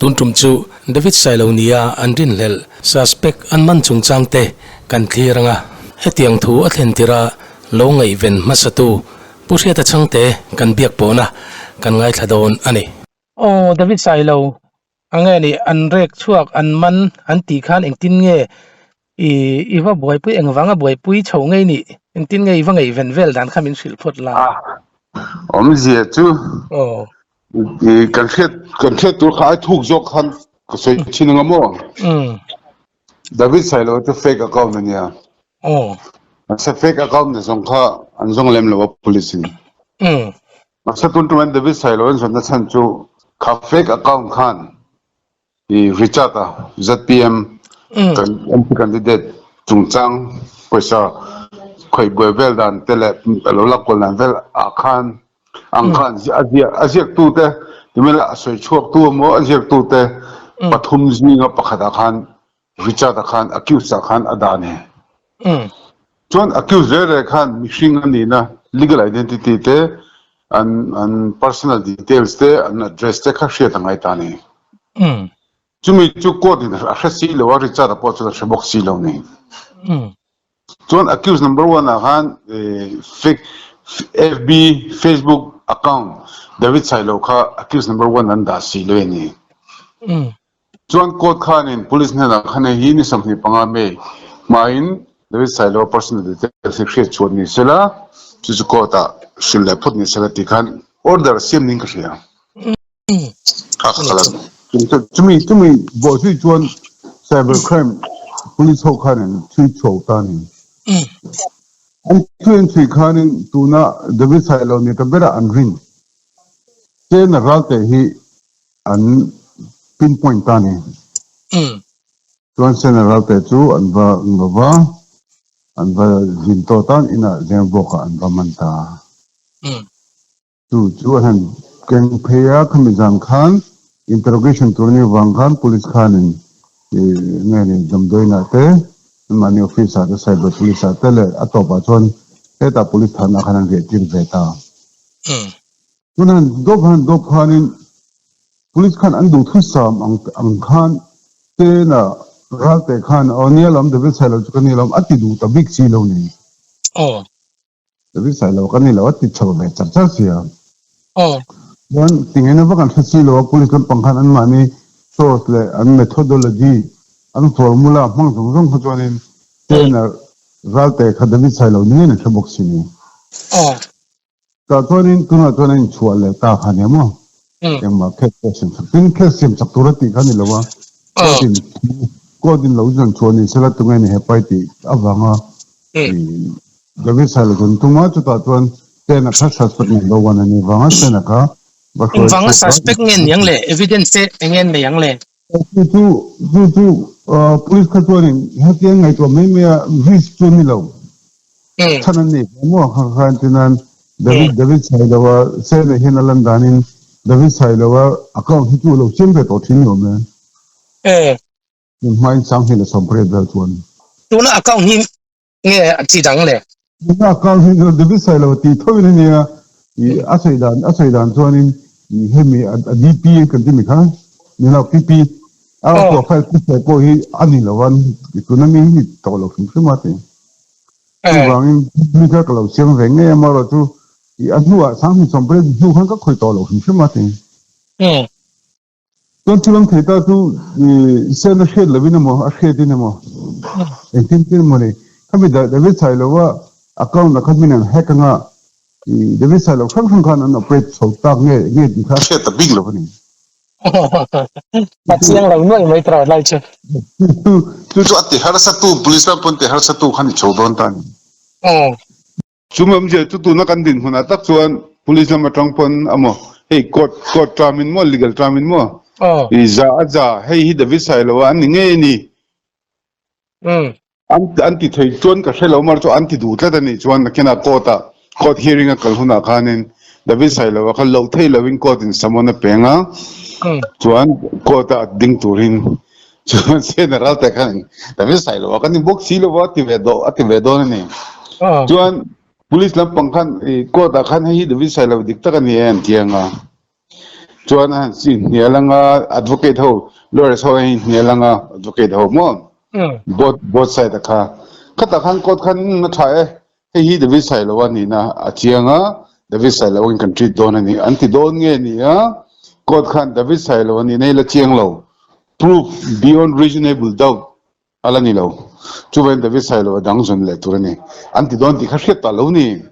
Tun tum chu David Sailo nia an rinhlelh suspect an man chungchang te kan thlir ang a. Hetiang thu a thlen tirh a lo ngaihven hmasatu Pu Hriata Chhangte kan biak pawhna kan ngaithla dawn a ni. Aw David Sailo a nge nih an rek chhuak an man an tih khan engtin nge i i va buaipui engvanga buaipui chho ngei nih engtin nge i va ngaihven vel dan kha min hrilh phawt la. A awmzia chu Aw. i kan hriat kan hriat tur kha ai thuk zawk khan ka sawi thin anga maw? Umm. David Sailo chu fake account a nia. Aw. Mahse fake account na zawng kha an zawng lem lo a police in. Umm. Mahse tun tum an David Sailo an zawnna chhan chu kha fake account khan i Richard a ZPM kan MP candidate chungchang pawisa khawih buai vel dan te leh a lo lak kual dan vel ah khan ang khan a ziak a ziaktu te timela a sawi chhuak tu emaw a ziaktu te pathum zinga pakhat ah khan Richard a khan accused ah khan a dah a ni. Chuan accused reng reng khan mihring a nihna legal identity te an an personal details te an address te kha hriat a ngai ta a ni. Chumi chu court in a hre si lo a Richard a pawh chuan a hre bawk si lo a ni. Chuan accused number one ah khan fake FB Facebook account David Sailo kha accused number one an dah si lo a ni. Chuan court khanin police hnenah khan hei hi ni 25 May hmain David Sailo personal details hi hriat chhuah ni sela chu chu court ah hrilh leh phawt ni sela tih khan order siam ning ka hria. Kha kha kala chumi chumi bawh zui chuan cyber crime police ho khanin thui chhuak ta ni. An thui an thui khanin tuna David Sailo ni ta bera an rin. Chena ralte hi an pinpoint ta ni. Chuan Sena ralte chu an va ngova an va zin tawh tan inah Zengbuakah an va man ta. Chu chu a han keng phei a, khami zan khan interrogation tur ni vang khan police khanin nge ni damdawiinah te anmahni office ah te cyber police ah te leh a tawpah chuan hetah police thanah khan an riah tir ve ta. Chuan han dawp han dawp khanin police khan an duhthusam ang ang khan tena ralte khan aw nia lawm David Sailo chu ka ni lawm a ti duh ta bik si lo ni. Aw. David Sailo ka ni lo a ti chho ve char char sia. Aw. Chuan tingeina vak an hre si lo a police lampang khan anmahni source leh an methodology an formula hmang zawng zawng kha chuanin trainer Ralte kha David Sailo ni ngeiin an hre bawk si ni. Aw. Tah chuanin tunah chuan a inchhuah leh ta kha nia maw? Engmah case pawh siam chak tin case siam chak tur a tih kha ni lo a. Court in court in lo zawn chhuah ni sela tunge ni hepai tih avanga David Sailo chuan tum a, chutah chuan Sena kha suspect number one a ni vanga Sena kha va hruai Engvanga suspect nge ni ang le? Evidence te eng nge nei ang le? Chu chu chu chu police kha chuanin hetiang ngaihtuah mai mai a risk chu a ni lo. Chhan a ni maw kha khan tinan David David Sailo-a Sena hian a lan danin David Sailo-a account hi chu a lo siam ve tawh thin ni awm e. Hmain 2018 vel chuan. Tuna account hi nge a chi dang le? Tuna account hi chu David Sailo tih tho in a nia. I a sawi dan a sawi dan chuanin i hemi a DP kan ti mi kha ni lo PP a profile picture pawh hi a ni lo a tuna mi hi tawh lo hrim hrim a ti. Chuvangin mi kha ka lo siam ve ngei a amaherawhchu i a hnuah 2018 hnu khan ka khawih tawh lo hrim hrim a ti. Chuan thil awm thei ta chu sen a hriat lovin emaw a hriatin emaw engtin tin emaw ni khami David Sailova account ah khan min an hack anga David Sailo hrang hrang khan an operate chho tak nge nge tih kha a hriat ta bik lo a ni. A chiang lo nuaih mai tawh lai chu. Chu chu a ti harsa tu police lam pawn ti harsa tu khan i chho dawn ta a ni. Chu awmzia chu tuna kan dinhmunah tak chuan police lam atang pawn amaw hei court court term in maw legal term in maw i za a za hei hi David Sailo a an ni ngei a ni. An an ti thei chuan ka hre lo mar chu an ti duh tlat a nih chuan nakinah court ah court hearing a kal hunah khanin David Sailo a kha loh theih loin court in summon a peng a chuan court ah ding turin Chuan Sena Ralte khan David Sailo a kan in bawk si lo a ti ve daw a ti ve dawn a ni. Chuan police lampang khan i court ah khan hei hi David Sailo dik tak a ni e an ti ang a. Chuan a han inhnial anga advocate ho lawyers ho a inhnial anga advocate ho maw both both side a kha khatah khan court khan a tha e hei hi David Sailo a nihna a chiang a David Sailo in kan treat dawn a ni an ti dawn nge ni a court khan David Sailo a nihna hi la chiang lo proof beyond reasonable doubt A la ni lo. Chuvangin David Sailo a dang zawn leh tur a ni. An ti dawn tih kha hriat ta lo ni.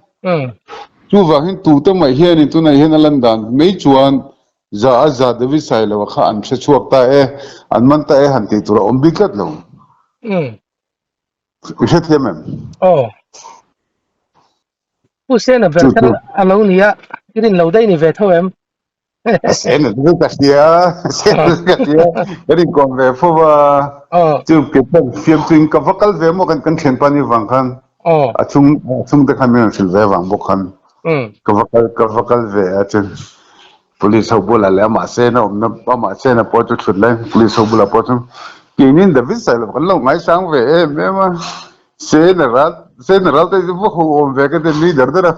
Chuvangin tute mai hianin tunah hian a lan dan mai chuan za a za David Sailo a kha an hre chhuak ta e, an man ta e han tih tur a awm bik tlat lo. I hrethiam em? Aw. Pu Sena ber kha a lo ni a, i rin lo daih ni ve tho em? Sena chu ka hria, Sena chu ka hria, kan inkawm ve fo va, chu ke pawh fiam chu in ka va kal ve maw kan kan thianpa ni vang khan, a chung a chhungte khan min rawn hrilh ve vang bawk khan ka va kal ka va kal ve a chuan police ho bulah leh amah Sena awmna amah Sena pawh chu thut lai police ho bulah pawh chuan keinin David Sailo kan lo ngaisang ve em em a. Sena ral Sena ral te chu va ho awm ve ka ti nui der der a.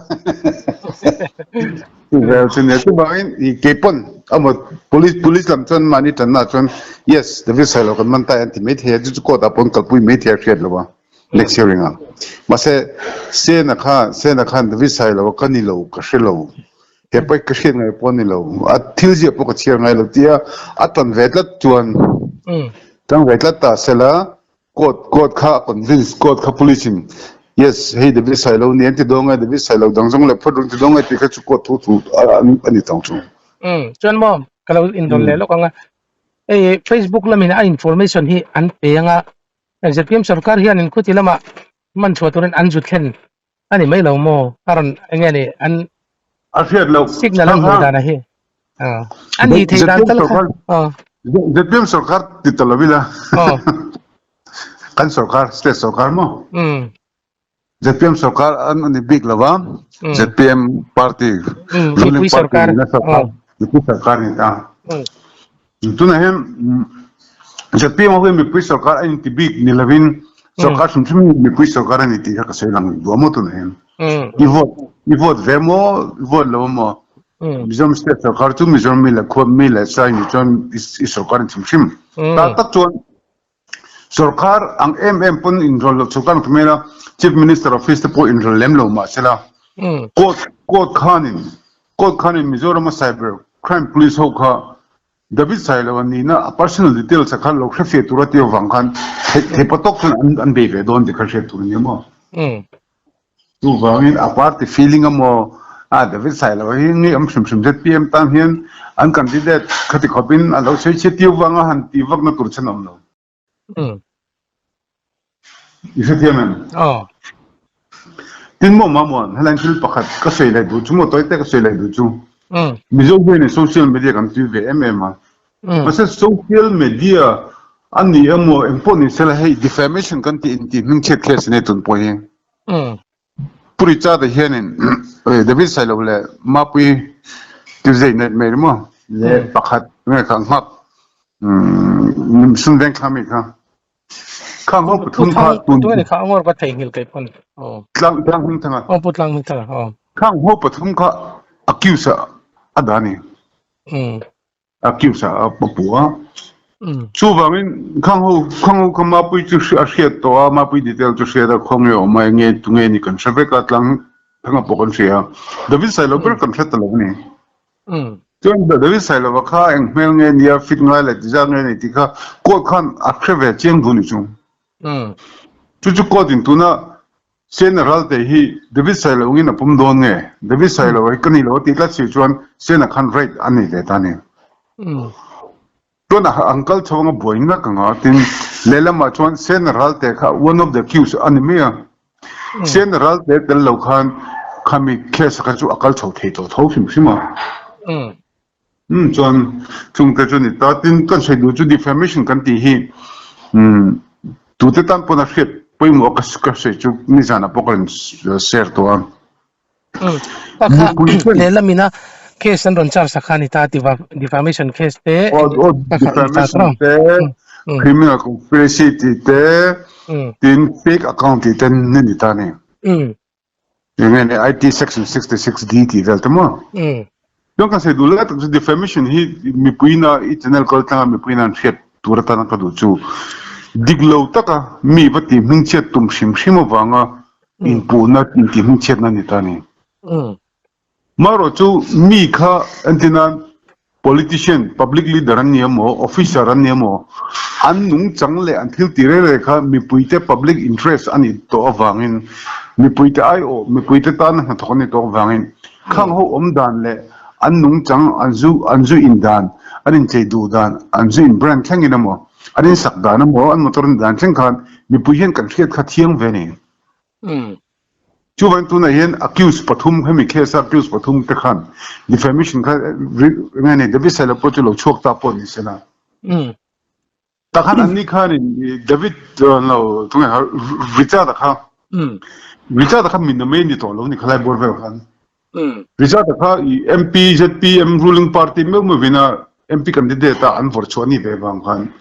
Vel chu nia chuvangin i keipawn amaw police police lam chuan mahni tanna chuan yes David Sailo kan man ta an ti maithei a chu chu court ah pawn kalpui maithei a hriat lo a next hearing ah mahse Sena kha Sena khan David Sailo ka ni lo ka hre lo he pawi ka hriat ngai pawh a ni lo a thil ziah pawh ka chhiar ngai lo tia a tan ve tlat chuan tang ve tlat ta sela Court court kha a convince court kha police in yes hei David Sailo ni an ti dawn nge David Sailo dang zawng leh phawt run ti dawn nge tih kha chu court thu thu a ni tawng chu. Umm chuan maw ka lo inrawn leh lawk ang a hei Facebook lamin a information hi an pe ang a zpm sorkar hianin khuti lamah man chhuah turin an zu thlen a ni mai lo maw a rawn eng nge ni an A hriat loh signal an hmuh dan a hi a ni thei dan tal kha zpm sorkar ti ta lo ila kan sorkar state sorkar maw zpm sorkar an ani bik lo va zpm party ruling party na sorkar mipui sorkar ni ta Tunah hian zpm ho hian mipui sorkar a inti bik ni lovin sorkar hrim hrim hi mipui sorkar a ni tih kha ka sawi lang duah maw tunah hian. I vote i vote ve maw i vote lo maw Mizoram state sorkar chu Mizoram mi leh khua mi leh sai nih chuan i sorkar in hrim hrim. Ta tak chuan sorkar ang em em pawn inrawlh loh sorkar ang ta mai la Chief Minister office te pawh inrawlh lem lo mahsela court court khanin Court khanin Mizorama Cyber Crime Police ho kha David Sailo a nihna a personal details a kha lo hre fiah tur a tih avang khan theih pa tawk chuan an an bei ve dawn tih kha hriat tur a ni maw? Chuvangin a party feeling a maw a David Sailo hi ngei awm hrim hrim zpm tan hian an candidate khati khawpin a lo sawi chhiat tiu vanga han tih vakna tur chhan a awm lo. I hrethiam em? Aw. Tin maw Mamuan, helai thil pakhat ka sawi leh duh chu maw tawi te ka sawi leh duh chu. Mizo hian social media kan tui ve em em a. Mahse social media a ni emaw engpawh ni sela hei defamation kan tih intih hmingchhiat case a nei tun pawh hi. Pu Richard-a hianin David Sailo leh Mapui Tuesday night mai emaw leh pakhat nge kha nghak Sun veng thla mi kha khang ho pathum kha tun tu ni kha angor ka theihnghilh kei pawn aw tlang tlang hming thanga aw pu tlang hming thanga aw khang ho pathum kha accuse a da ni Accuse a pu a. Chuvangin khang ho khang ho kha Mapui chu a hriat tawh a, Mapui detail chu hriat a khaw nge awm a, enge tu nge ni kan hre vek a, tlang thanga pawh kan hria a. David Sailo ber kan hre ta lo a ni. Chuan David Sailova kha eng hmel nge nia, fit ngai leh ti zat nge ni tih kha court khan a hre ve chiang duh ni chu. Chu chu court in tuna Sena Ralte hi David Sailo angin a pawm dawn nge? David Sailo hi ka ni lo a tih tlat si chuan Sena khan right a nei ve ta a ni. Chuan a an kal chho anga buai nak anga tin lehlamah chuan Sena Ralte kha one of the accused a ni mai a. Sena Ralte tel lo khan khami case kha chu a kal chho thei tawh tho hrim hrim a. Umm chuan chungte chu ni ta tin kan sawi duh chu defamation kan tih hi umm tute tan pawn a hriat pawimawh ka ka sawi chu nizanah pawh ka rawn share tawh a. Umm ta kha lehlam ina case an rawn charge kha ni ta defamation case te aw aw defamation te criminal conspiracy tih te tin fake account tih te ni ni ta ni. Eng nge ni IT section 66 D tih vel te maw? Chuan kan sawi duh lai tak chu defamation hi mipuina i channel kal tlanga mipuina an hriat tur atana ka duh chu dik lo taka mi va tih hmingchhiat tum hrim hrim avanga inpuhna intih hmingchhiatna a ni ta a ni. Marawh chu mi kha entirnan politician, public leader an ni emaw, officer an ni emaw, an nungchang leh an thil ti reng reng kha mipuite public interest a nih tawh avangin, mipuite aiawh, mipuite tana hnathawk an nih tawh avangin khang ho awm dan leh an nungchang, an zu an zu in dan, an inchei duh dan, an zu in brand thlengin emaw, an insak dan emaw, an motor in dan thleng khan mipui hian kan hriat kha thiang ve a ni. Chuvangin tunah hian accused pathum, hemi case a accused pathum te khan defamation kha eng nge ni David Sailo pawh chu lo chhuak ta pawh ni se la. Tah khan anni khanin David lo tunge kha Richard-a kha Richard-a kha min mai a ni tawh lo ni khalai bawr vel khan. Richard-a kha MP, ZPM ruling party meuh meuhvin a MP candidate a an vawrh chhuah a nih ve vang khan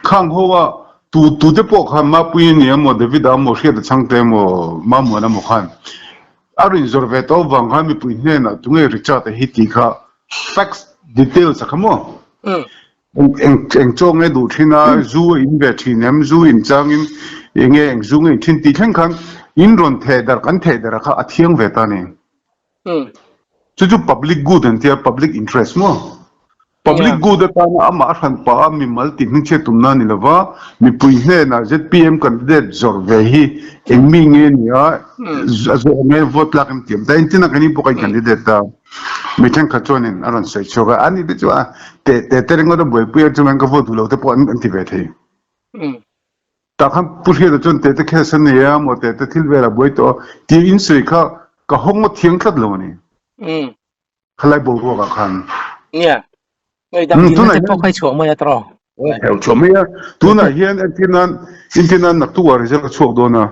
khang ho a tu tute pawh khan Mapuii a ni emaw David-a emaw Hriata Chhangte emaw Mamuana emaw khan a rawn zawrh ve tawh avang khan mipui hnenah tunge Richard-a hi tih kha facts details a kha maw? Eng eng chaw nge duh thin a, zu a in ve thin em, zu in changin eng nge eng zu nge in thin tih thleng khan in rawn theh darh kan theh darh a kha a thiang ve ta a ni. Chu chu public good an tia, public interest maw? Public good atana amah a hran pah a mimal tih hmingchhiat tumna a ni lova, mipui hnenah zpm candidate zawrh ve hi eng mi nge ni a, a zawrh nge vote tlak em tih awm ta, engtin a kan inpawh kan candidate a. Mi thenkhat chuanin a rawn sawi chhuak a, ani te chu a teh teh te ringawt a buaipui a chuan ka vote duh lo te pawh an ti ve thei. Tah khan Pu Hriata chuan teh te case a nei a maw teh te thil vel a buai tawh a tih in sawi kha ka hawng ngawt thiang tlat lo a ni. Khalai boruak ah khan. Nia. Ngaihdam dilna te pawh kha i chhuah mai a tawh. Heuh chhuah mai a. Tunah hian entir nan entir nan naktuk ah result a chhuak dawn a.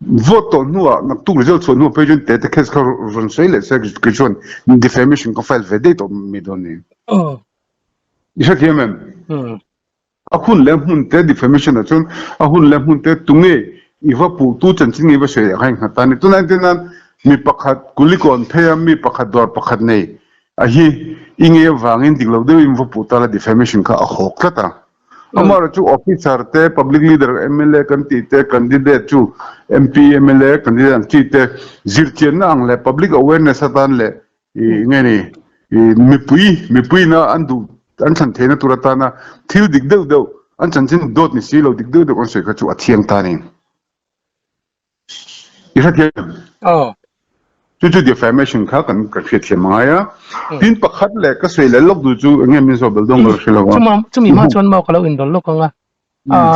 Vote tawh hnuah naktuk result chhuah hnuah phei chuan tete case kha rawn sawi leh se kei chuan defamation ka file ve daih tawh mai dawn ni. I hrethiam em? A hun leh hmun te defamation ah chuan a hun leh hmun te tunge i va puh tu chanchin nge i va sawi leh kha i nghat ta a ni. Tunah entir nan mi pakhat kulikawn phei a mi pakhat dawr pakhat nei a hi i nge avangin dik lo deuhin va puh ta la defamation kha a hawk tlat a. Amaherawhchu chu officer te public leader mla kan tih te candidate chu MP mla candidate ang chi te zirchianna ang leh public awareness atan leh I nge ni i mipui mipuina an duh an thlan theihna tur atana thil dik deuh deuh an chanchin dawt ni si lo dik deuh deuh an sawi kha chu a thiang ta a ni. I hrethiam em? Aw. Chu chu defamation kha kan kan hriatthiam a ngai a. Tin pakhat leh ka sawi leh lawk duh chu enge min zawh belh dawn ka hre lo a. Chuma chumi hma chuan maw ka lo inrawl lawk ang a.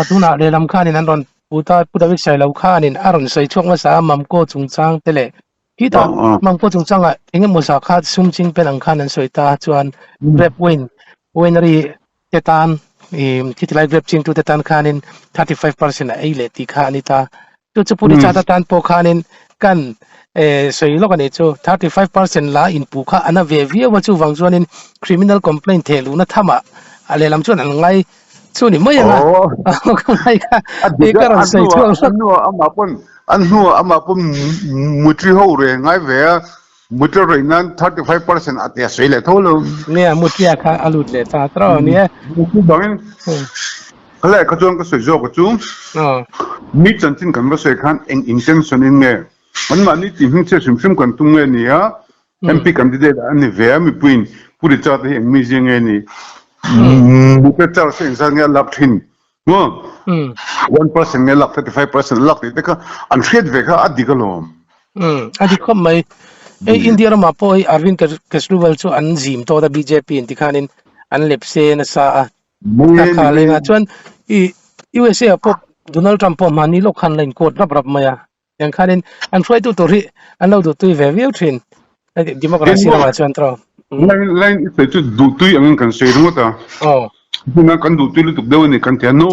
Tunah lehlam khanin an rawn pu ta Pu David Sailo khanin a rawn sawi chhuak hmasa a Mamkaw chungchang te leh Khitah Mamkaw chungchangah eng emaw zah kha sum ching pen ang khan an sawi ta chuan grape wine winery te tan ih khitilai grape chingtu te tan khanin 35% a ei leh tih kha a ni ta. Chu chu Pu Richard atan pawh khanin kan eh sawi lawk a nih chu 35% la inpuh kha a na ve viau a chuvang chuanin criminal complaint theh luhna thamah a lehlam chuan an ngai chu ni mai ang a ka ngai kha dik a an hnuah an hnuah amah pawn an hnuah amah pawn mutri ho reng ngai ve a mutri rei nan 35% a tia sawi leh tho lo nia mutria kha a lut leh ta tro nia chuvangin khalai kha chuan ka sawi zawk a chu mi chanchin kan va sawi khan eng intention in nge anmahni tih hmingchhiat hrim hrim kan tum nge nia MP candidate a ni ve a mipuiin Pu Richard hi eng mizia nge ni? Mute charge eng zat nge a lak thin? Maw? 1% nge lak 35% a lak tih te kha an hriat ve kha a dik alawm. A dik khawp mai. Hei India ramah pawh hei Arvind Kejriwal chu an zim tawt a bjp in tikhanin an lepse nasa a. Kha lengah chuan i USA ah pawh Donald Trump pawh mahni lawk khan la in court rap rap mai a. Tiang khanin an hruaitu tur hi an lo duhtui ve viau thin. Democracy ramah chuan tawh. Line line i sawi chu duhtui angin kan sawi ringawt a. Aw. Huna kan duhtui lutuk deuh a ni kan ti a no.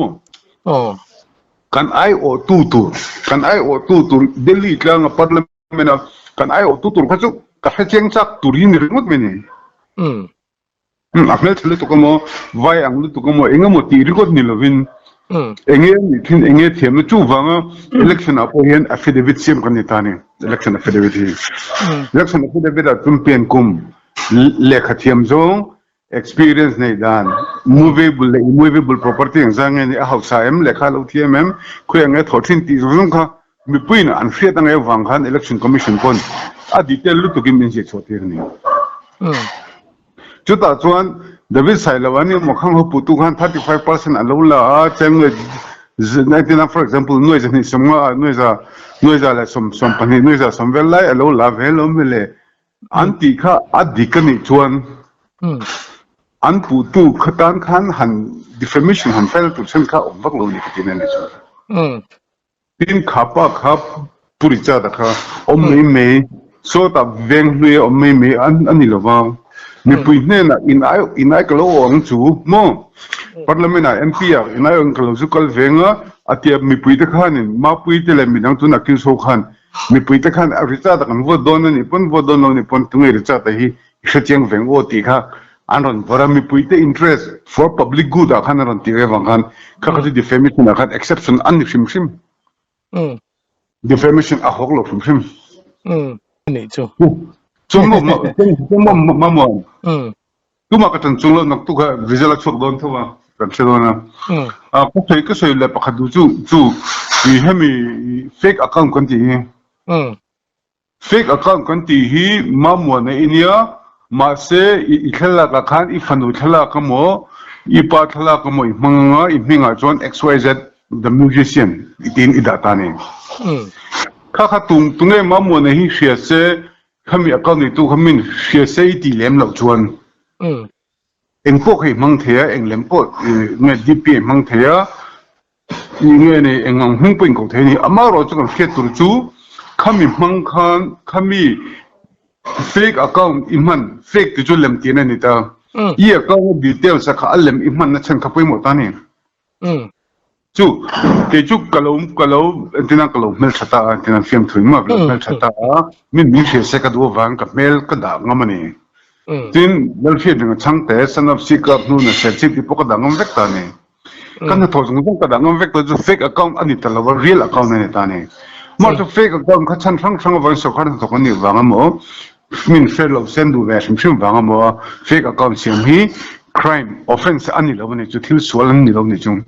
Aw. Kan aiawhtu tur kan aiawhtu tur Delhi tlanga parliament a kan aiawhtu tur kha chu ka hrechiang chak tur hi ni ringawt mai ni. Umm. A hmeltha lutuk emaw, vai ang lutuk emaw, eng emaw tih ringawt ni lovin eng nge nih thin, eng nge thiamna chuvanga election ah pawh hian affidavit siam kan ni ta a ni, election affidavit hi. Election affidavit ah chuan pian kum. Lehkha thiam zawng experience nei dan, movable leh immovable property ang zang nge ni, a hausa em, lehkha a lo thiam em, khawi ang nge thaw thin tih zawng zawng kha mipuiin an hriat ang avang khan Election Commission pawn a detail lutukin min ziah chhuah tir a ni. Chutah chuan David Sailo an emaw khang ho putu khan 35% a lo la a, cheng nuai 99 for example nuai zahnih sawmnga ah nuai za nuai za leh sawm sawmpahnih nuai za sawm vel lai a lo la ve lo mile. An tih kha a dik a nih chuan an puhtu kha tan khan han defamation han file tur chhan kha awm vak lo ni ka ti nen ni chu. Tin kha pa kha Pu Richard-a kha awm mai mai sawtah veng hlui a awm mai mai a ni lo va, mipui hnenah in ai in ai ka lo awh ang chu maw? Parliament ah MP ah in ai awh ang ka lo zu kal veng a, a tia mipui te khanin Mapui te leh midang tunah Kilso khan Mipui te khan Richard-a kan vote dawn a nih pawn vote dawn lo a nih pawn tunge Richard-a hi i hrechiang veng aw tih kha an rawn vawrh a, mipui te interest for public good ah khan an rawn tih ve vang khan kha kha chu defamation ah khan exception an ni hrim hrim. Defamation a hawk lo hrim hrim. Anih chu. Chuan maw Mamuan? Tumah ka ṭan chung lo naktuk ah result a chuak dawn tho a, kan hre dawn a. Ka sawi ka sawi leh pakhat duh chu chu i hemi fake account kan tih hi. Fake account kan tih hi Mamuana i nia, mahse i thlalak ah khan i fanu thlalak emaw i pa thlalak emaw i hmang anga i hmingah chuan XYZ the musician i tiin i dah ta a ni. Kha kha tunge Mamuana hi hria se Khami account neitu kha min hria se i tih lem loh chuan eng pawh kha i hmang thei a, eng lem pawh nge DP a i hmang thei a, i nge nei eng ang hming pawh in koh thei a ni. Amaherawh chu kan hriat tur chu khami hmang khan khami fake account i hman, fake ti chu lem tihna a ni ta, i account a details a kha a lem i hmanna chhan kha pawimawh ta a ni. Chu, kei chu ka lo, ka lo, entina ka lo hmeltha ta a, entina fiamthu engmah ka lo hmeltha ta a, min min hria se ka duh avang ka hmel ka dah ngam a ni. Tin, Lalhriat ringa chhangte, son of Sikap hnu na ser chip tih pawh ka dah ngam vek ta a ni. Ka hnathawh zawng zawng ka dah ngam vek ta chu fake account a ni ta lo a, real account a ni ta a ni. Mah chu fake account kha chhan hrang hrang avangin sorkar hnathawk an nih vang emaw, Min hre lo sen duh ve hrim hrim vang a maw a fake account siam hi crime offense a ni lo a ni chu thil sual an ni lo ni chu.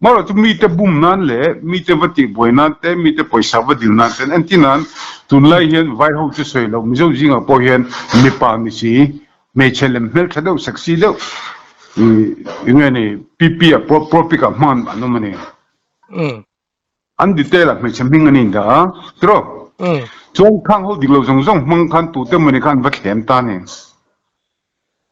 Marawh chu mite bum nan leh mite va tih buai nan te mite pawisa va dil nan ten entir nan tunlai hian vai ho chu sawi lo Mizo zingah pawh hian mipa ni si hmeichhe lem hmeltha deuh sexy deuh ih enge ni PP ah pro pic ah hman an awm a ni. An detail ah hmeichhe hming an indah a, tiraw? Chuan khang ho dik lo zawng zawng hmang khan tute mawni khan an va thlem ta ni.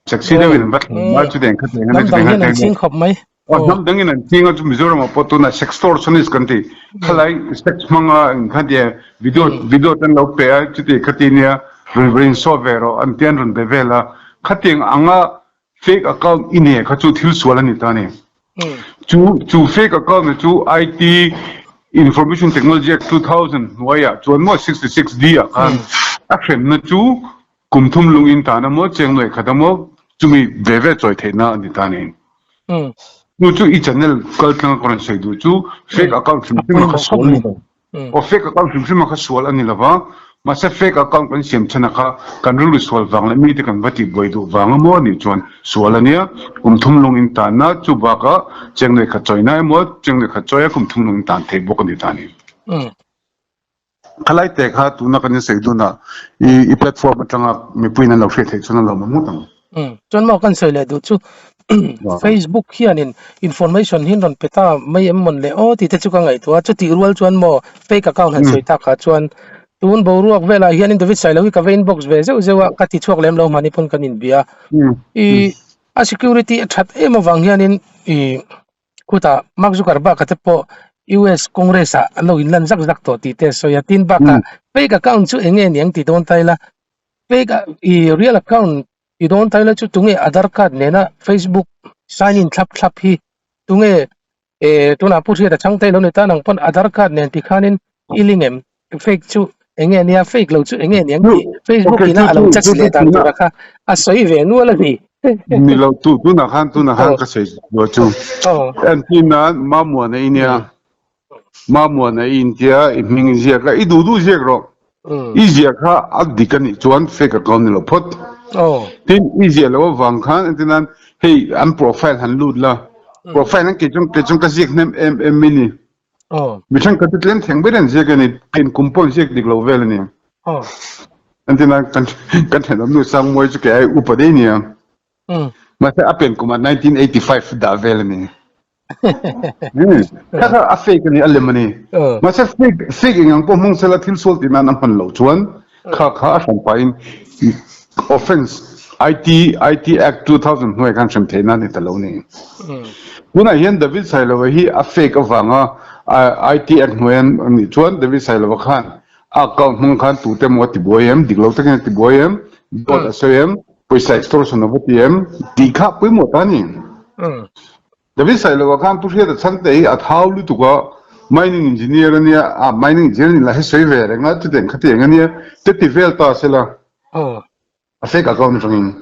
Sexy deuhin an va thlem a, chutiang kha tiang a, chutiang kha tiang a. Aw, hnam dangin an ching a, chu Mizoram ah pawh tunah sextortionist kan ti. Khalai sex hmanga in kha tia video video te an lo pe a, chuti khati nia rawn rawn insawh ve rawh an tia an rawn be vel a. Khatiang anga Fake account i nei kha chu thil sual a ni ta a ni. Chu chu fake account na chu IT Information Technology Act 2000 hnuaiah chuan maw 66 D ah khan a hremna chu kum thum lung in tan emaw cheng nuai khat emaw chumi ve ve chawi theihna a ni ta a ni. Chu chu i channel kal tlang a ka rawn sawi duh chu fake account hrim hrim a kha sual a ni lo. Aw fake account hrim hrim a kha sual a ni lo va, mahse fake account kan siam chhan a kha kan rilru sual vang leh mite kan va tih buai duh vang emaw anih chuan sual a nia, kum thum lung in tan a, chu bakah cheng lehkha chawina emaw cheng lehkha chawi a kum thum lung in tan theih bawk a ni ta a ni. Khalai te kha tuna kan insawi dun a, i platform atanga mipuiin an lo hriat theih chuan a lawmawm ngawt ang. Chuan maw kan sawi leh duh chu Facebook hianin information hi an rawn pe ta mai em mawn le aw tih te chu ka ngaihtuah a, chutih rual chuan maw fake account han sawi tak ah chuan tun boruak velah hianin David Sailo hi ka va inbox ve zeuh zeuh a, ka ti chhuak lem lo mahni pawn kan inbia a, i a security a that em avang hianin i khutah Mark Zuckerberg a te pawh US Congress ah an lo inlan zak zak tawh tih te a sawi a, tin bakah fake account chu eng nge niang ti dawn ta ila fake i real account i dawn ta ila chu tunge Aadhaar card nena Facebook sign in thlap thlap hi tunge eh tunah Pu Hriata chhang te lo ni ta nang pawn Aadhaar card nen tikhanin i ling em fake chu enge nia fake lo chu enge niang tih Facebook ina a lo chat leh dan tura kha a sawi ve nual a ni. Ni lo tu tunah khan tunah khan ka sawi lo chu entir nan Mamuana i nia Mamuana i intia i hming i ziak a i duh duh ziak rawh i ziak kha a dik a nih chuan fake account ni lo phawt. Tin, i ziah loh avang khan entirnan hei an profile han lut la, profile an kei chuan kei chuan ka ziak hnem em em mai ni. Mi thenkhat chu tlem thleng ber an ziak a ni, pian kum pawh an ziak dik lo vel a ni. Entirnan kan kan thenawmnu Sangmuai chu kei ai upa daih nia. Mahse a pian kumah 1985 dah vel a ni. Kha kha a fake a ni, a lem a ni. Mahse fake fake engang pawh hmang sela thil sual tih nan a hman loh chuan kha kha a hran pahin offence IT IT Act 2000 hnuaiah khan hrem theihna a ni ta lo ni. Tunah hian David Sailova hi a fake avanga IT Act hnuai a nih chuan David Sailova khan a account hmang khan tute emaw a tibuai em, dik lo takin a tibuai em, dawt a sawi em, pawisa extortion a va ti em tih kha pawimawh ta a ni. David Sailova khan Pu Hriata Chhangte hi a thau lutuk a, mining engineer a nia, a mining engineer ni lah hi sawi ve reng a, chutiang khatiang a nia, te ti vel ta se la, a fake account atangin.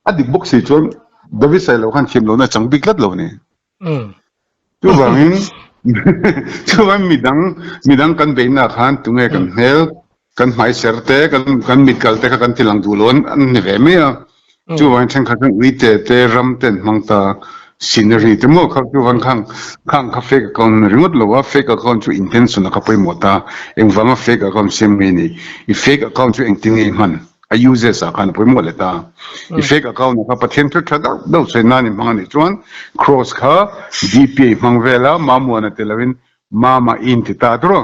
A dik bawk si chuan David Sailova khan thiam lohna a chang bik tlat lo a ni. Chuvangin chuvangin midang midang kan beihna khan tunge kan hmel kan hmaiser te kan kan mit kal te kha kan ti lang duh lo an ni ve mai a. Chuvangin thenkhat chuan uite te ram te an hmang ta scenery te maw kha chuvang khang khang kha fake account a ni ringawt lo a, fake account chu intention a kha pawimawh ta. Engvanga fake account siam nge ni? I fake account chu engtin nge i hman? A uses ah khan a pawimawh leh ta. I fake account ah kha Pathian thu tha deuh deuh sawi nan i hmang a nih chuan cross kha DP a i hmang vel a, Mamuana ti loin Mama i inti ta tur a.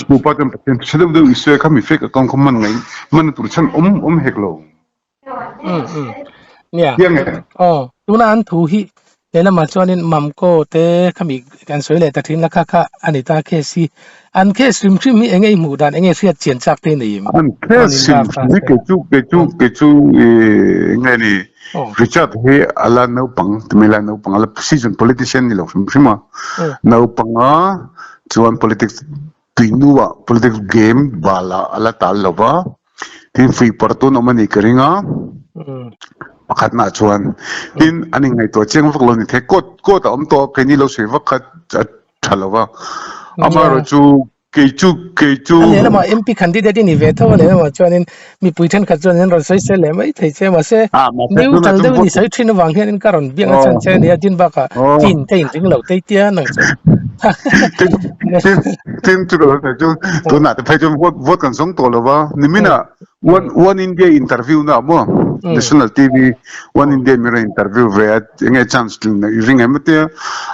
Nupa chuan Pathian thu tha deuh deuh i sawi a kha mi fake account kha hman ngaih hman tur chhan awm awm hek lo. Nia. Chiang e. Aw, tuna an thu hi lehlamah chuanin Mamco te khami kan sawi leh ta thin la kha kha a ni ta case hi. An case hrim hrim hi enge i hmuh dan enge hriat chian chak te nei em? An case hrim hrim hi kei chu kei chu kei chu enge ni Richard hi a la naupang tumi la naupang a la season politician ni lo hrim hrim a. Naupang a chuan politics tuinuah politics game bal ah a la tal lo va. Tin fui par tun awm a nih ka ring a, pakhatna ah chuan tin an inngaihtuah chiang vak lo ni thei. Court court a awm tawh a, keini lo sawi vak kha a tha lo va. Amaherawh chu kei chu kei chu. A lehlamah MP candidate i ni ve tho a lehlamah chuanin mipui thenkhat chuan an rawn sawi sel leh mai thei che mahse neutral deuhin i sawi thin avang hianin ka rawn biak nachhan che a nia tin bakah tlin te inring lo tei tia nang chu. Tin chu ka lo sawi chu tunah te phei chuan vote vote kan zawng tawh lo va niminah one one India interview na maw national TV one India mi rawn interview ve a enge chance tling i ring em atia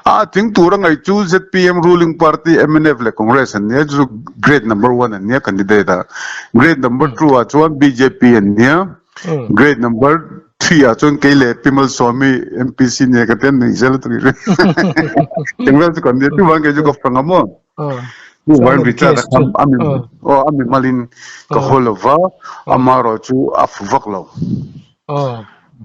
a tling tur a ngaih chu ZPM ruling party MNF leh Congress an nia chu grade number one an nia candidate ah grade number 2 ah chuan BJP an nia grade number 3 ah chuan kei leh Pimal Swami MPC nia ka ten nei zel tu ri engvel chu kan nia tu wang kei chu ka franga mo tu wang Richard a ami o ami malin ka holova amaro chu a fu vak lo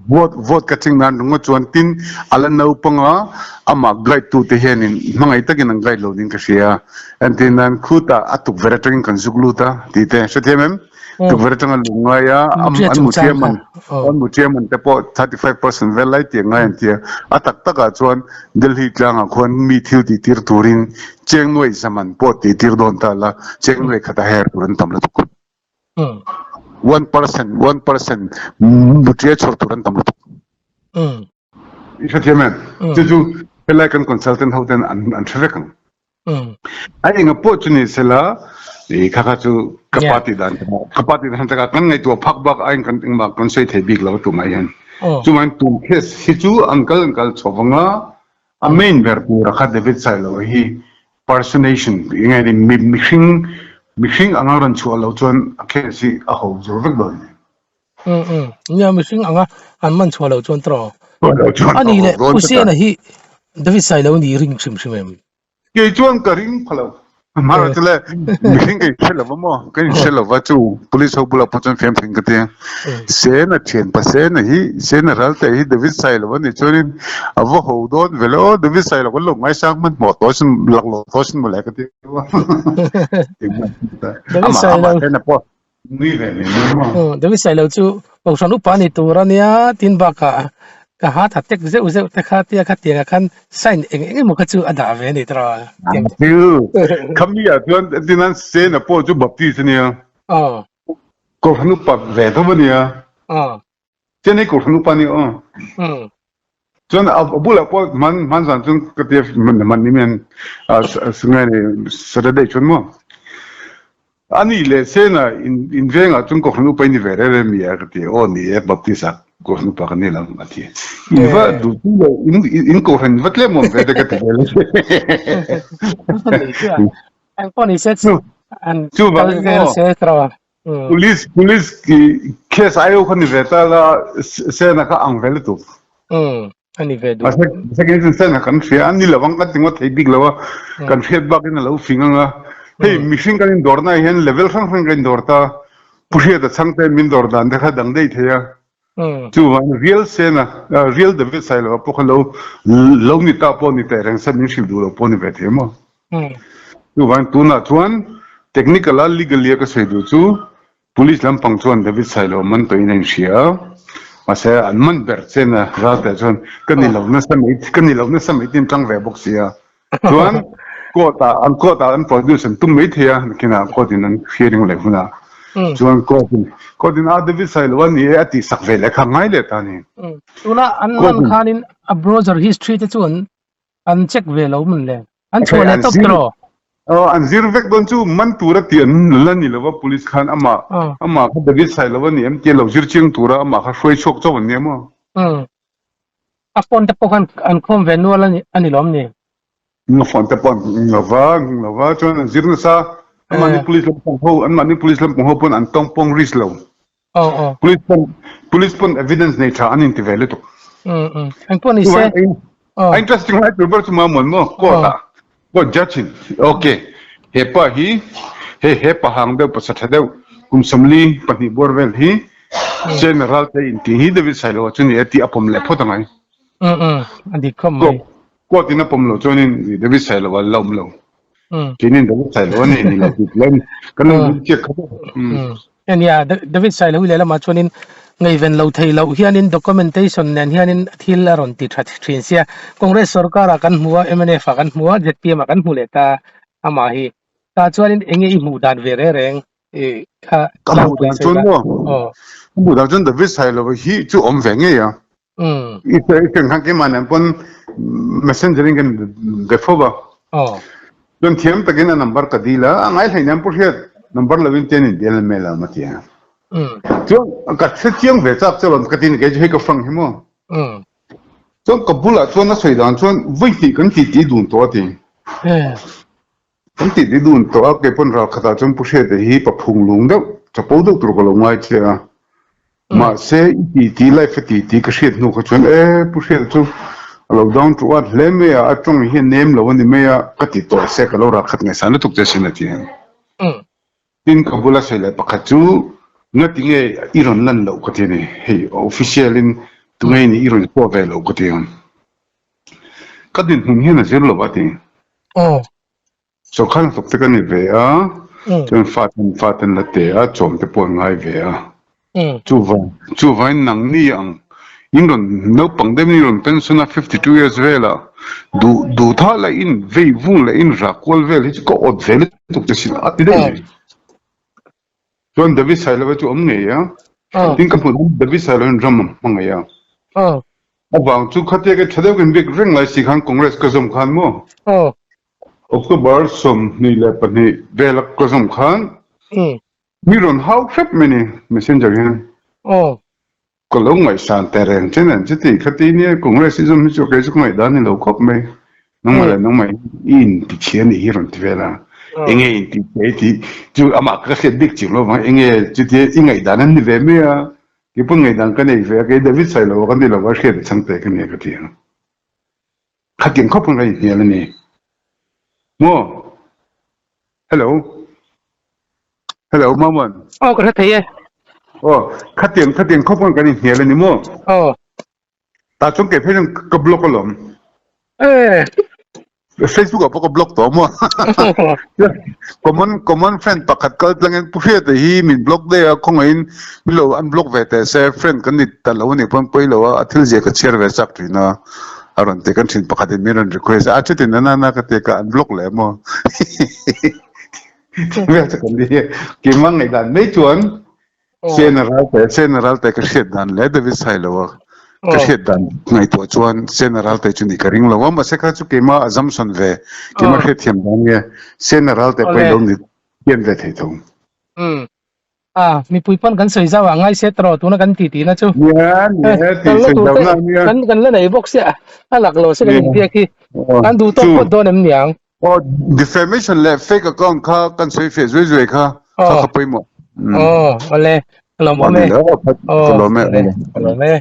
Vote vote ka ching nan ringawt chuan tin a la naupang a, amah guide tu te hianin hmangaih takin an guide lo ding ka hria. Entir nan khutah a tukverh atangin kan zuk lut a tih te hrethiam em? Tukverh atanga luh ngai a, an mu chairman an mu chairman te pawh 35% vel lai tih a ngai an ti a. A tak takah chuan Delhi tlangah khuan mi thil tih tir turin cheng nuaih zaman pawh tih tir dawn ta la, cheng nuaih khat a her tur an tam lutuk. 1% 1% mutia chhawr tur an tam lutuk. I hrethiam em? Chu chu helai kan consultant ho ten an an hre vek ang. A enga pawh chu ni sela i kha kha chu ka party dan ka party dan taka kan ngaihtuah phak bak aiin kan engmah kan sawi thei bik lo tumah hian. Chumain tun case hi chu an kal an kal chho vanga A main ber tur a kha David Sailo hi personation tih nge ni mi mihring mihring anga rawn chhuah loh chuan a case hi a ho zur vek dawn ni. Umm umm nia mihring anga an man chhuah loh chuan tawh Chhuah loh chuan a a nih ho leh dawn Pu tlat a. Sena hi David Sailo nih ring hrim hrim em? Kei chuan ka ring pha lo. Hmar chu le mihring ka inhre lova maw? Ka inhre lova chu police ho bulah pawh chuan fiam thin ka ti a. Sena thian pa Sena hi Sena Ralte hi David Sailo a nih chuanin a va ho dawn ve le aw David Sailo kan lo ngaisang hmanhmawh tawh sin laklawh tawh sin mawle ka ti a. David Amah Sailo amah Sena pawh Nui ve mai mai maw? Aw, David Sailo chu Kohhran upa ni tur a nia, tin bakah ka ha tha tek zeuh zeuh te kha tia kha tiangah khan sign eng eng emaw kha chu a dah ve a ni tawh a. Thil khami ah chuan tinan Sena pawh chu Baptist a nia. Aw. Kohhran upa ve tho a nia. Chen hi kohhran upa ni aw. Chuan a bulah pawh hman hman zan chuan ka tia hman ni men ngai ni Saturday chuan maw. Ani leh sena in in vengah chuan kohhran upa i ni ve reng reng mi a ka ti aw ni e Baptist ah kohhran upa ka ni lo a ti. In va duh tu lo in in kohhran in va tlem awm ve te ka ti ve le. Eng pawh ni se an kal zel se tiraw. Police police ki case aio kha ni ve ta la sena kha ang ve lutuk. Mm ani ve du. Second sin sena kan hria ani lawang kan tingo thei bik lawa kan hriat bak in alo fing anga hei mihring kan in dawr na hian level hrang hrang kan dawr ta pu hriat a chhangte min dawr dan te kha dang dei thei a chuvan real sena real David Sailova pawh kha lo lo ni ta pawh ni teh reng se min hrilh duh lo pawh ni ve thei maw. Chuvang tunah chuan technical a legally a ka sawi duh chu police lampang chuan David Sailo man tawhin a inhria a, mahse an man ber chen a Ralte chuan ka ni lo nasa mai ka ni lo nasa mai tin tang ve bawk si a. Chuan court ah an court ah an produce an tum mai thei a nakinah court in an hearing leh hunah chuan court in court in a David Sailo a ni e a tihsak ve leh kha ngai leh ta a ni. Tuna an man khanin a browser history te chu an An check ve lo mun le. An chhuah leh tawp tiraw? Aw, an zir vek dawn chu man tura tih an la ni lova police khan amah amah kha David Sailova ni em tia lo zir chiang tura amah kha hruai chhuak chauh an nia maw? Umm. A phone te pawh khan an khawm ve nual a ni lawm ni? A phone te pawh an hmu lova, an hmu lova chuan an zir nasa. Anmahni police lampang ho, anmahni police lampang ho pawn an tawng pawng risk lo. Aw aw. Police pawn police pawn evidence nei tha an inti ve lutuk. Mm mm. Eng pawh ni se. A interesting lai tur ber chu ma muan maw court ah court judge in okay he pa hi he he pa hang deuh pasa tha deuh kum samli pahnih bawr vel hi general te inti hi David Sailo chu ni e tih a pawm leh phawt angai. Mm mm. A dik khawp mai. Court in a pawm lo chuanin David Sailo a la awm lo. Keinin David Sailo a ni ni lo tih tlem kan lo lut chiah kha. Ania David Sailo hi lehlamah chuanin ngaihven lo thei loh hianin documentation nen hianin thil a rawn ti tha thin sia. Congress sorkarah kan hmu a, mnf ah kan hmu a, zpm ah kan hmu leh ta amah hi. Tah chuanin enge i hmuh dan ve reng reng i kha Ka hmuh dan chuan maw? Ka hmuh dan chuan David Sailo hi chu awm ve ngei a. I ṭhen khan keimah nen pawn messenger in kan be fo va. Chuan thiam takin a number ka dil a, a ngai hlei nen pu hriat number lovin tian in bial mail a ma ti a. Chuan ka hre chiang ve chak che lawm ka ti ni kei chu hei ka hrang hi maw. Chuan ka bulah chuan a sawi dan chuan vawi hnih kan titi dun tawh a ti. Kan tih ti dun tawh a, kei pawn ral khatah chuan Pu Hriata hi pa phung lung deuh, chapo deuh tur ka lo ngai che a. Mahse, i tih ti life a tih ti ka hriat hnu kha chuan e, Pu Hriata chu a lo down to earth hle mai a, a tawng hi a nem lo a ni mai a, ka ti tawh se ka lo ral khat ngaihsan lutuk che sin a ti a. Tin, ka bula sawi leh pakhat chu ngati nge i rawn lan loh ka ti a ni, hei official in tunge i nih i rawn chhuah ve loh ka ti a. Ka dinhmun hian a zir lo a ti. Sawrkar hnathawk te ka ni ve a, chuan faten faten la te a, chawm te pawh an ngai ve a. Chuvang chuvangin nangni ang in rawn naupang deuhin in rawn pension a 52 years velah duh duh thah leh in vei vung leh in rak kual vel hi chu ka awt ve lutuk che sin a ti daih mai. Chuan David Sailova chu awm ngei a, tin ka hmuh dawn David Sailova in ram a hmangaih a. A vang chu khatia ka tha deuh ka inbiak reng lai si khan Congress ka zawm khan maw? October 22 vela ka zawm khan mi rawn hau hrep mai ni messenger hian. Ka lo ngaihsan teh reng che nen chuti khati nia Congress i zawm hi chu kei chu ka ngaihdan ni lo khawp mai. Nangmah leh nangmah i inti chhia anih hi rawn ti vel a. Enge inti chhia i tih chu amah ka hriat bik chiang lo vang enge chutia i ngaihdan an ni ve mai a. Kei pawn ngaihdan ka nei ve a, kei David Sailova ka ni lo a, hriat a chang teh ka nia ka ti a. Khatiang khawp khan ka inhnial a ni. Maw? Hello? Hello, Mamuan. Aw, ka hre thei e. Aw, khatiang khatiang khawp khan kan inhnial a ni maw? Aw. Tah chuan kei phei chuan ka block alawm. Eh. Facebook ah pawh ka block tawh maw? Common common friend pakhat kal tlangin Pu Hriata hi min block daih a, khawngaihin min lo unblock ve teh se, friend kan ni ta lo a nih pawn pawi lo a, a thil zia ka chhiar ve chak thin a, a rawn ti kan thin pakhatin min rawn request a, a chutin na na na ka ti a, ka unblock leh maw? Vel chu kan ni. Keimah ngaihdan mai chuan. Sena Ralte, Sena Ralte ka hriat dan leh David Sailoa ka hriat dan ngaihtuah chuan Sena Ralte chu nih ka ring lo a, mahse kha chu keimah assumption ve, keimah hriatthiam dan nge Sena Ralte pawh i lo ni pian ve thei tho. A, mipui pawn kan sawi zau ah ngai se tawh tuna kan ti tihna chu. Nia, nia, tih Kan la sawi tur zau te na nia. kan kan la nei bawk sia, a lak lo se kan Nia. inbiak hi. Aw, Kan duh tawk chu. phawt dawn em niang? Aw, defamation leh fake account kha kan sawi fiah zuai zuai kha, kha Aw. kha pawimawh. Mm. Aw, awle, ka lawm awm e. Awle, ka Aw, lawm e. awle, ka lawm e.